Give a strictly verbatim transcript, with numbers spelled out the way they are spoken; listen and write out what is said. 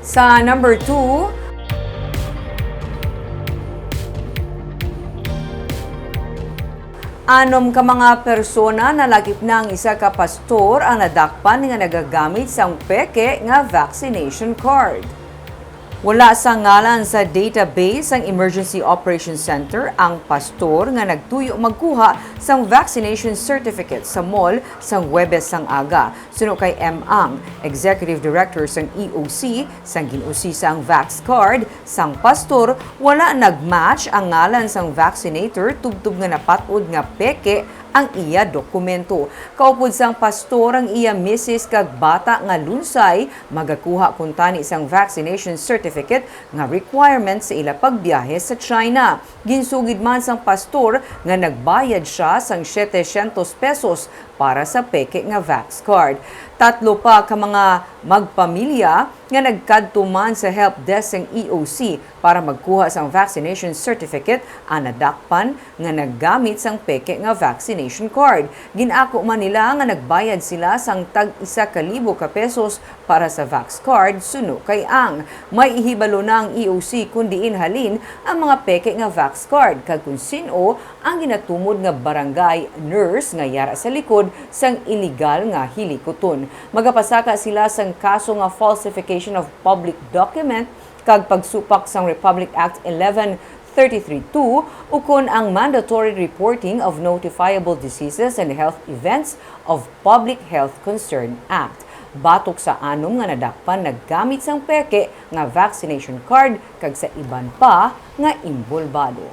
Sa number two, anom ka mga persona nalakip na ang isa ka pastor ang nadakpan nga nagagamit sang peke nga vaccination card. Wala sa ngalan sa database sang Emergency Operations Center ang pastor nga nagtuyo magkuha sang vaccination certificate sa mall sang Huwebes sang aga. Suno kay M. Ang, Executive Director sang E O C, sang gin-usisa ang Vax card sang pastor, wala nag-match ang ngalan sang vaccinator tubtob nga napat-od nga peke ang iya dokumento. Kaupod sang pastor ang iya misis kag bata nga lunsay, magakuha kuntani sang vaccination certificate nga requirement sa ila pagbiyahe sa China. Ginsugid man sang pastor nga nagbayad sia sang setecientos pesos para sa peke nga Vax card. Tatlo pa ka mga magpamilya nga nagkadto man sa help desk sang E O C para magkuha sang vaccination certificate ang nadakpan nga naggamit sang peke nga vaccination card. Gin-ako man nila nga nagbayad sila sang tag isa ka libo ka pesos para sa Vax card, suno kay Ang. May ihibalo na ang E O C kon diin halin ang mga peke nga Vax card kag kon sin-o ang ginatumod nga barangay nurse nga yara sa likod sang iligal nga hilikuton. Magapasaka sila sang kaso nga falsification of public document kag pagsupak sang Republic Act eleven thirty-three two ukon ang Mandatory Reporting of Notifiable Diseases and Health Events of Public Health Concern Act. Batok sa anom nga nadakpan naggamit sang peke nga vaccination card kag sa iban pa nga inbolbado.